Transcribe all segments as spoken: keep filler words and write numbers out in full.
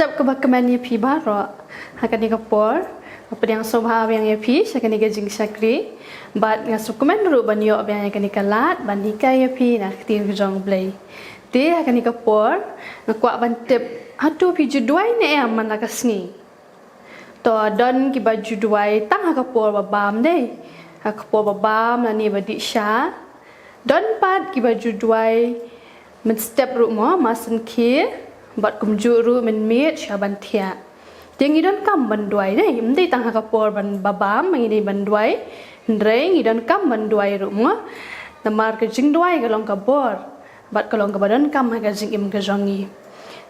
Kaba kmen ïa phi baroh ha kane ka por, nga pdiang sngewbha biang ïa phi sha kane ka jingshakri. Bad nga sngewkmen ruh ban ïoh biang ïa kane ka lad ban hikai ïa phi na ka ktien ka jong U Blei. Te ha kane ka por nga kwah ban tip, hato phi ju duwai ne em man la ka sngi? To, don kiba ju duwai tang ha ka por ba bam dei, ha ka por ba bam lane ba dih sha. Don pat kiba ju duwai mynstep ruh mo, mar sngewkhia, bad kumjuh ruh mynmiet sha ban thiah. Te ngi donkam ban duwai dei, ym dei tang ha ka por ban ba bam ngi dei ban duwai. Hynrei ngi donkam ban duwai ruh mo, namar ka jingduwai ka long ka bor bad ka long kaba donkam ha ka jingim ka jong ngi.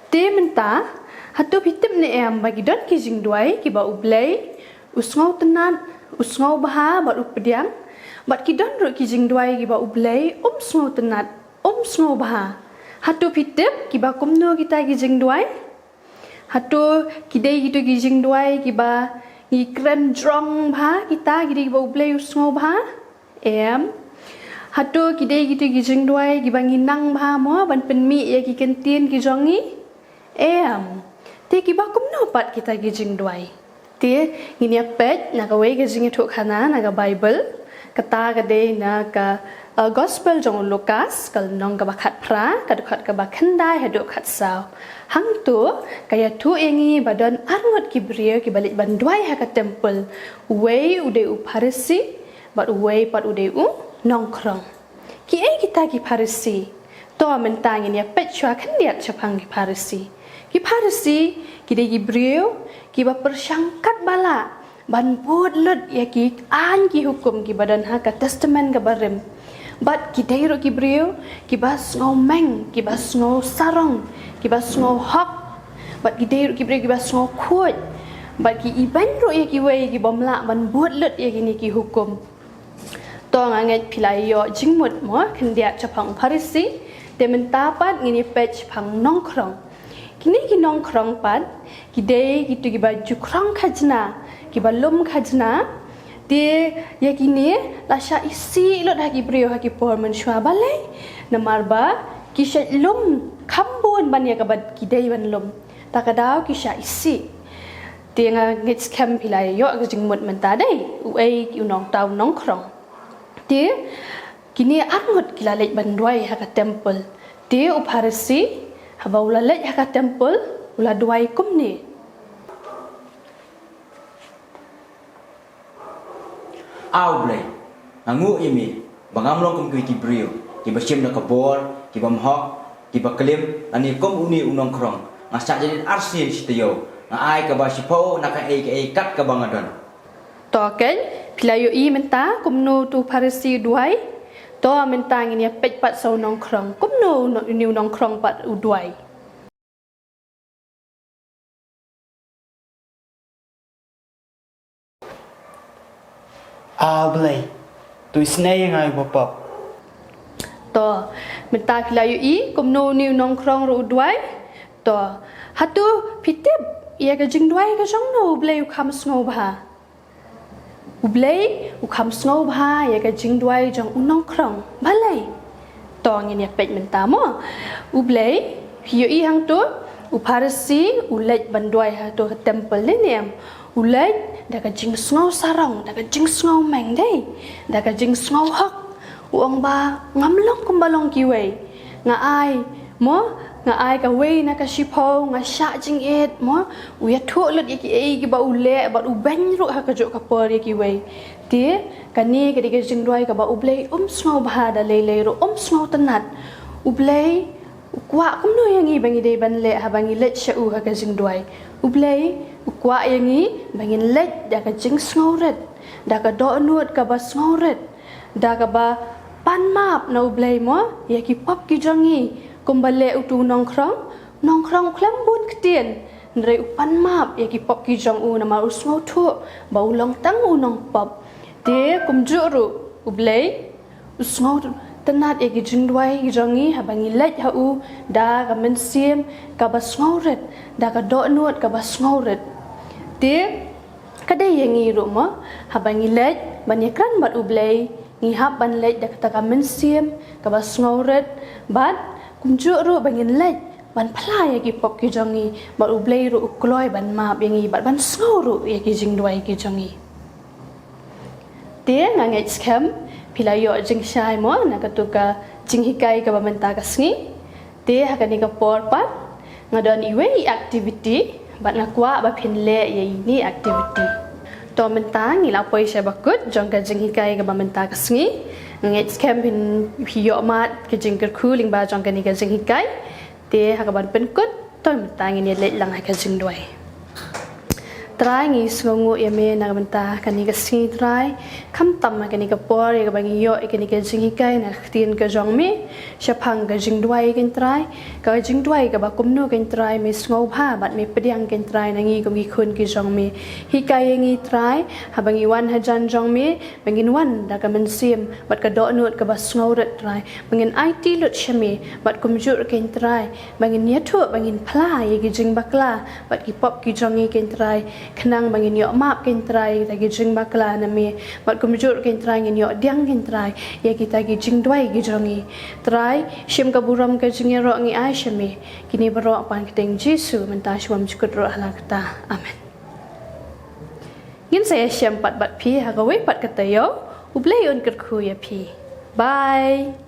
Te mynta, hato phi tip ne em ba ki don ki jingduwai kiba U Blei u sngewtynnat, u sngewbha bad u pdiang? Bad ki don ruh ki jingduwai kiba U Blei um sngewtynnat, um sngewbha. Hato phi tip kiba kumno kita ki jingduwai? Hato ki dei kito ki jingduwai kiba ngi kren jrong bha kita ki dei kiba U Blei u sngewbha? Em. Hato ki dei kito ki jingduwai kiba ngi nang bha mo ban pynmih ïa ki kyntien ki jong ngi? Em. Te kiba kumno pat kita ki jingduwai? Te ngin ïa peit na kawei ka jingïathuhkhana na ka Baibl. Kata ka dei na ka, uh, Gospel jong u Lukas, ka lynnong kaba khatphra, ka dkhot kaba khyndai haduh khatsaw. Hangto ka ïathuh ïa ngi ba don arngut ki briew kiba leit ban duwai ha ka templ. Uwei u dei u Pharisi, bad uwei pat u dei u nongkhrong. Kiei kita ki Pharisi? To mynta ngin ïa peit shuwa khyndiat shaphang ki Pharisi. Ki Pharisi ki dei ki briew kiba pyrshang katba lah ban bud lut ïa ki aiñ ki hukum kiba don ha ka Testament kaba rim. Bad ki dei ruh ki briew kiba sngewmeng, kiba sngewsarong, kiba sngewhok. Bad ki dei ruh ki briew kiba sngewkhuid. Bad ki ibeiñ ruh ïa kiwei kibym lah ban bud lut ïa kine ki hukum. To nga ngeit phi la ïoh jingmut mo khyndiat shaphang Pharisi. Te mynta pat ngin ïa peit shaphang nongkhrong. Kine ki nongkhrong pat ki dei kito kiba ju khrong khajna, kiba lum khajna. Te ïa kine la shah isih lut ha ki briew ha ki por mynshuwa, balei? Namar ba ki shait lum kham bun ban ïa kaba ki dei ban lum. Ta ka daw ki shah isih. Te nga ngeit skhem phi la ïoh ka jingmut mynta dei uei u nongta u nongkhrong. Te kine arngut ki la leit ban duwai ha ka templ. Te u Pharisi, haba u la leit ha ka templ, u la duwai kumne. A U Blei, nga nguh ïa me ba ngam long kum kiwei ki briew kiba shim da ka bor, kibym hok, kiba klim, lane kum une u nongkhrong. Nga shah jaid arsien shi taïew, nga ai kaba shiphew na kaei kaei kat kaba nga don. To keiñ, phi la ïohi mynta kumno utu u Pharisi u duwai? To mynta ngin ïa peit pat sa u nongkhrong, kumno une u nongkhrong pat u duwai. A Blei, to isynei ïa nga uba pop. To, mynta phi la ïohi kumno une u nongkhrong ruh u duwai? To, hato phi tip ïa ka jingduwai ka jong no U Blei u kham sngewbha? U Blei u kham sngewbha ïa ka jingduwai jong u nongkhrong. Balei? To ngin ïa peit mynta mo. U Blei, phi ïohi hangto, u Pharisi u leit ban duwai hato ha templ ne em? U leit da ka jingsngew sarong, da ka jingsngew meng dei, da ka jingsngew hok. U ong ba ngam long kumba long kiwei. Nga ai mo, nga ai kawei na ka shiphew, nga shah jingit mo. U ïathuh lut ïa kiei kiba u leh bad u beiñ ruh ha kajuh ka por ïa kiwei. Te kane ka dei ka jingduwai kaba U Blei um sngewbha, da lei lei ruh um sngewtynnat. U Blei u kwah kumno ïa ngi ba ngi dei ban leh haba ngi leit sha u ha ka jingduwai? U Blei u kwah ïa ngi ba ngin leit da ka jingsngewrit, da ka dohnud kaba sngewrit, da kaba pan map na U Blei mo ïa ki pop ki jong ngi. Kumba leh utu u nongkhrong, nongkhrong u khlem bun ktien, hynrei u pan map ïa ki pop ki jong u namar u sngewthuh ba u long tang u nongpop. Te kumjuh ruh U Blei u sngewtynnat ïa ki jingduwai ki jong ngi haba ngi leit ha u da ka mynsiem kaba sngewrit, da ka dohnud kaba sngewrit. Te ka dei ïa ngi ruh mo, haba ngi leit ban ïakren bad U Blei, ngi hap ban leit da kata ka mynsiem kaba sngewrit, bad kumjuh ruh ba ngin leit ban phla ïa ki pop ki jong ngi, bad U Blei ruh u kloi ban map ïa ngi, bad ban sngew ruh ïa ki jingduwai ki jong ngi. Te nga ngeit skhem phi la ïoh jingshai mo na katu ka jinghikai kaba mynta ka sngi. Te ha kane ka por pat nga don iwei i activity, bad nga kwah ba phin leh ïa ine i activity. To mynta ngi la poi sha ba kut jong ka jinghikai kaba mynta ka sngi. Nga ngeit skhem phin, phi ïoh mad ka jingkyrkhu lyngba jong kane ka jinghikai. Te ha kaban pynkut, to mynta ngin ïa leit lang ha ka jingduwai. Trai, ngi sngewnguh ïa me na ka bynta kane ka sngi Trai. Khamtam ha kane ka por ïa kaba ngi ïoh ïa kane ka jinghikai na ka ktien ka jong me shaphang ka jingduwai, kynrad Trai. Ka jingduwai kaba kumno, kynrad Trai, me sngewbha bad me pdiang, kynrad Trai, na ngi kum ki khun ki jong me. Hikai ïa ngi Trai, haba ngi wan hajan jong me, ba ngin wan da ka mynsiem bad ka dohnud kaba sngewrit Trai, ba ngin aiti lut sha me, bad kumjuh kynrad Trai, ba ngin ïathuh, ba ngin phla ïa ki jingbakla bad ki pop ki jong ngi kynrad Trai, khnang ba ngin ïoh map kynrad Trai da ki jingbakla na me, bad kumjuh kynrad Trai, ngin ïoh pdiang kynrad Trai ïa kita ki jingduwai ki jong ngi. Trai, shim ka burom ka jingïaroh ngi ai sha me. Kine baroh pan ka kyrteng Jisu, mynta shuwa, mynjukut ruh ha la katta. Amen. Ngin sa ïashem pat bad phi ha kawei pat ka taïew. U Blei un kyrkhu ïa phi. Bye.